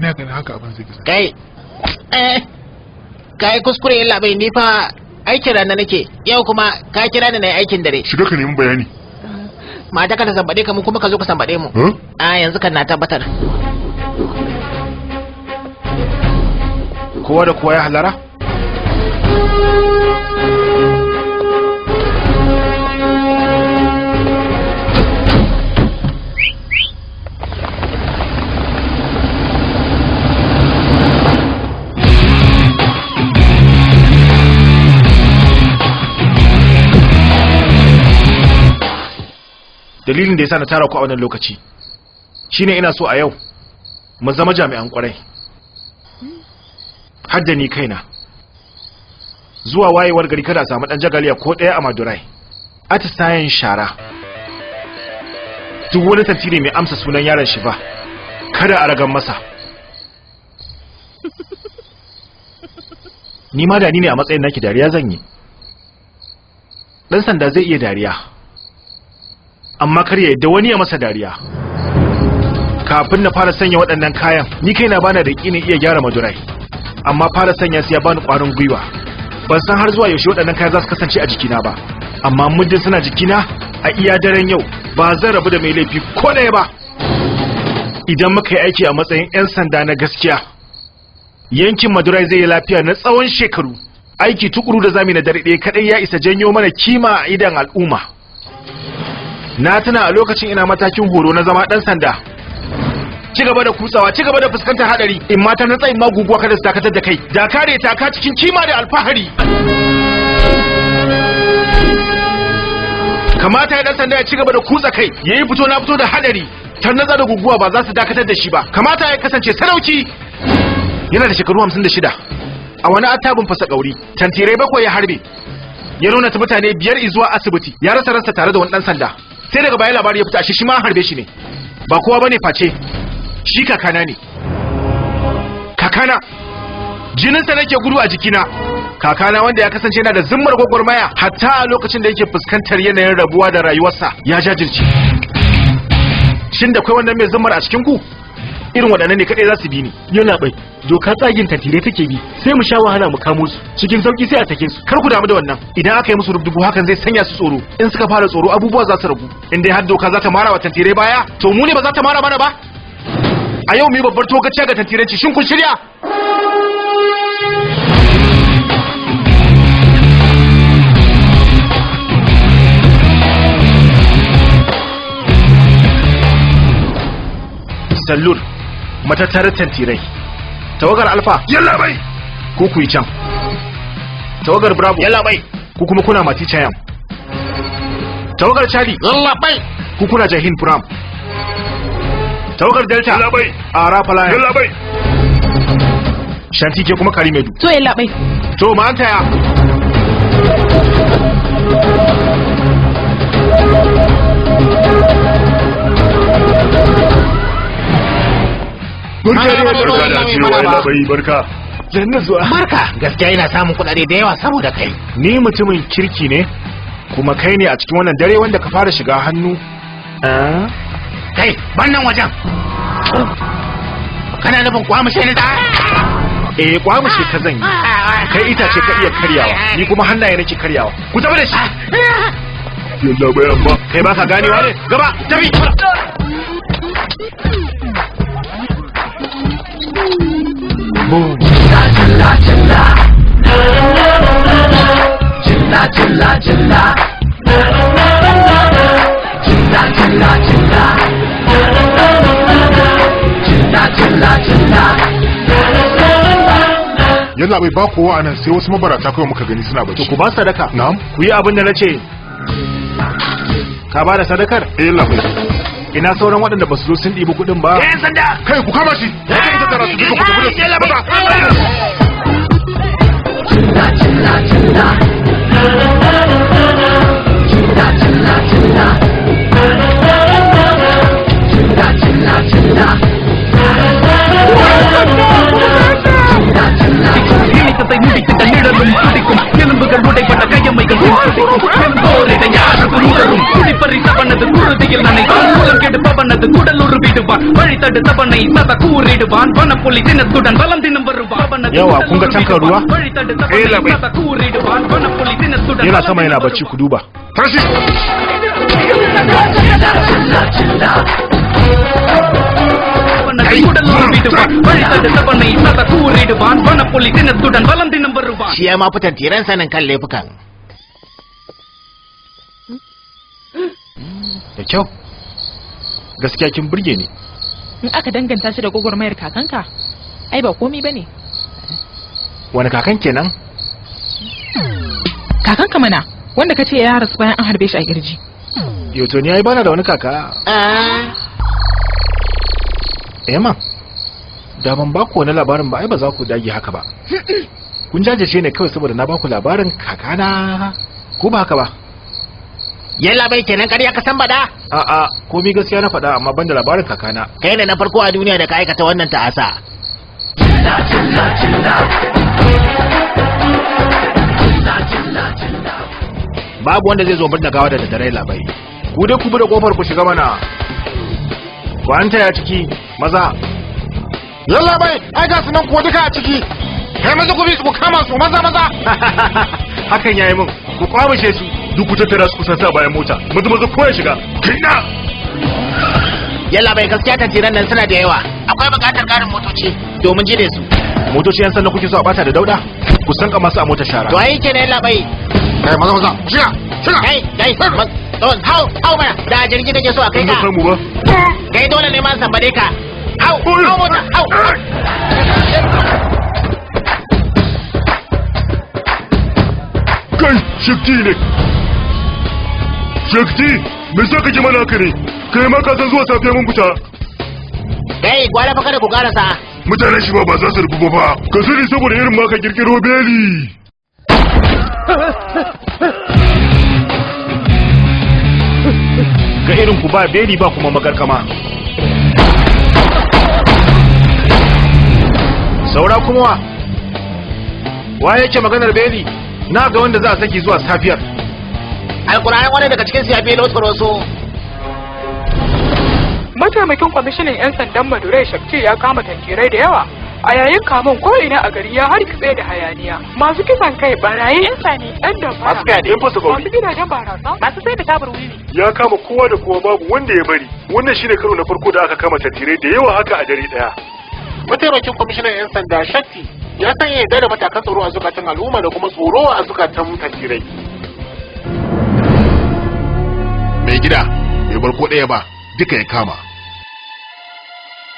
Ina ganin haka abin zai kasance. Kai, kai kuskure yalla bai, ni fa aikin rana nake, yau kuma ka kira ni na aikin dare. Shiga ka nemi bayani. Mata ka ta sambade ka, mu kuma ka zo ka sambade mu. A yanzu kan na tabbatar. Kowa da kowa ya halara? Dalilin da yasa na tara ku a wannan lokaci shine ina so a yau mu zama jami'an kwarai, har da ni kaina. Zuwa wayewar gari kada a samu dan jagaliya ko daya a Madurai. Atisayen shara, duk wani tantiri mai amsa sunan yaron shi ba kada a ragan masa. Ni ma da ni ne a matsayin naki dariya zan yi. Dan sanda zai iya dariya, amma kar ya yadda wani ya masa dariya. Kafin na fara sanya waɗannan kayan, ni kaina bana da ƙinin iya gyara Madurai, amma fara sanya su ya bani ƙwarin gwiwa. Ban san har zuwa yaushe waɗannan kayan za su kasance a jikina ba, amma muddin suna jikina a iya daren yau ba zan rabu da mai laifi ko ɗaya ba. Idan muka yi aiki a matsayin 'yan sanda na gaskiya, yankin Madurai zai yi lafiya na tsawon shekaru. Aiki tukuru da zami na dare ɗaya kaɗai ya isa janyo mana kima a idon al'umma. Na tuna a lokacin ina matakin horo na zama ɗan sanda. Ci gaba da kutsawa, ci gaba da fuskantar hadari, in mata na tsayin maguguwa kada su dakatar da kai. Da kare taka cikin kima da alfahari. Kamata ya ɗan sanda ya ci gaba da kutsa kai, ya yi fito na fito da hadari. Tarnatsa da guguwa ba za su dakatar da shi ba. Kamata ya kasance sadauki. Yana da shekaru 56. A wani attabin fasa kauri, tantirai 7 ya harbe. Ya nuna ta mutane 5 zuwa asibiti, ya rasa ransa tare da wani ɗan sanda. Sai daga baya labari ya fita shi ma harbe shi ne. Ba kowa bane face shi kakana ne. Kakana jininsa nake gudu a jikina. Kakana wanda ya kasance yana da zimmar gwagwarmaya hatta a lokacin da yake fuskantar yanayin rabuwa da rayuwarsa, ya jajirce. Shin da kai wannan mai zimmar a cikin ku? Irin waɗannan ne kaɗai za su bi ni. Yana bai, doka tsagin tantire take bi, sai mu sha wahala mu kamo su cikin sauki sai a sake su. Kar ku damu da wannan. Idan aka yi musu rubdugu hakan zai sanya su tsoro. In suka fara tsoro abubuwa za su ragu. In dai har doka za ta mara wa tantire baya, to mu ne ba za ta mara mana ba. A yau mu yi babbar tokaciya ga tantiranci. Shin kun shirya? Sallur, matattarar tantirai. Tawagar Alfa, yalla bai, ku ku yi can. Tawagar Bravo, yalla bai, ku kuma kuna Mati Chayam. Tawagar Charlie, yalla bai, ku kuna Jahin Puram. Tawagar Delta, yalla bai, Ara Falaya, yalla bai, Shanti ke kuma Karimedu. To yalla bai. To ma an taya. Barka da cewa yalla bai, barka. Janna zuwa. Barka, gaskiya ina samun kuɗaɗe da yawa saboda kai. Ni mutumin kirki ne, kuma kai ne a cikin wannan dare wanda ka fara shiga hannu. Kai, wannan wajen. Kana nufin kwamushe ne da? Eh, kwamushe ka zan yi. Kai itace ka iya karyawa, ni kuma hannaye nake karyawa. Ku tafi da shi. Yalla bai, amma kai baka ganewa ne. Gaba, tafi. Boom. Chilla chilla chilla chilla chilla chilla chilla chilla chilla chilla chilla. Yalla bai, ba kowa anan sai wasu mabarata kawai muka gani suna bacci. To ku ba sadaka. Na'am. Ku yi abin da nace. Ka ba da sadakar? Eh yalla bai. Ina sauran waɗanda ba su zo sun ɗibi kuɗin ba? Yan sanda! Kai ku kama shi! Ya kai tattara su duka ku tafi da su. Maza! Chilla chilla chilla chilla chilla chilla chilla chilla chilla chilla இணைத்ததை முடித்திட்ட நிழலும் துடிக்கும் எலும்புகள் உடைப்பட்ட கையமைகள் துடிக்கும். செம்போரிட யாருக்கும் நுகரும் குடிப்பறித்தவனது குருதியில் நனைவான் மூலம் கெடுப்பவனது குடலுரு விடுவான் வழி தடுத்தவனை சத கூறிடுவான் வனப்புலி தினத்துடன் வலம் தினம் வருவான். Yawa, kun ga tankar ruwa? வழி தடுத்தவனை சத கூறிடுவான் வனப்புலி தினத்துடன். Yana sama yana bacci, ku duba. Tashi. குடலுரு விடுவான் வழி தடுத்தவனை சத கூறிடுவான் வனப்புலி தினத்துடன் வலம் தினம் வருவான். Shi ya ma fi tantiran sanin kan laifukan. Da kyau, gaskiya kin burge ni. In aka danganta shi da gwagwarmayar kakanka, ai ba komi bane. Wani kakan kenan? Kakanka mana, wanda ka ce ya rasu bayan an harbe shi a kirji. Yo, to ni ai bana da wani kaka. Ah, Eh man, da ban ba ku wani labarin ba, ai ba za ku dage haka ba. Kun jajirce ne kawai saboda na ba ku labarin kakana, ko ba haka ba? Yalla bai, kenan ƙarya ka san baɗa. A'a, komai gaskiya na faɗa, amma ban da labarin kakana. Kai ne na farko a duniya da ka aikata wannan ta'asa. Babu wanda zai zo birnin gawa da daddare labai. Ku dai ku bude kofar ku shiga mana. Ku an taya ciki maza. Yalla bai, ai ga su nan kuwa duka a ciki. Kai, maza ku bi su ku kama su, maza maza. Hakan yayi mun. Ku kwamushe su. Duk ku tattara su kusa sa bayan mota, maza maza kowa ya shiga kai na. Yalla bai, gaskiya tantiran nan suna da yawa. Akwai buƙatar ƙarin motoci domin jire su. Motoci yan sanda kuke so a bata da dauda? Ku sanka masu a motar shara. To ai kenan, yalla bai. Kai, maza maza, shiga shiga. Kai kai, don hau hau mana, da jirgi kake so a kai in ba ka. samu ba. Kai, dole ne ma sambare ka. Hau hau mota, hau. Kai, Shakti ne. Shakti, me sa kake mana haka ne? Kai ma ka san zuwa safiya mun fita. Kai, gwara fa kada ku karasa. Mutanen shi ba ba za su rufu ba fa. Ka sani, saboda irin ma ka kirkiro beli. Ga irin ku ba beli ba kuma magarkama. Saura kuma wa? Wa yake maganar beli? Na ga wanda za a saki zuwa safiyar. Alƙur'an wani daga cikin su ya belo tsoro. Mataimakin kwamishinan 'yan sandan Madurai Shakti ya kama tantirai da yawa. A yayin kamun, ko'ina a gari ya hargitse da hayaniya. Masu kisan kai, barayi, 'Yan sane, 'yan damfara, Masu fyaɗe, yan fasa masu bauri. gidajen barasa, masu sai da tabar wiwi. Ya kama kowa da kowa, babu wanda ya bari. Wannan shine karo na farko da aka kama tantirai da yawa haka a dare daya. Mataimakin kwamishinan 'yan sanda Shakti ya sanya yarda da matakan tsaro a zukatan al'umma da kuma tsoro a zukatan tantirai. Mai gida bai bar ko ɗaya ba, duka ya kama.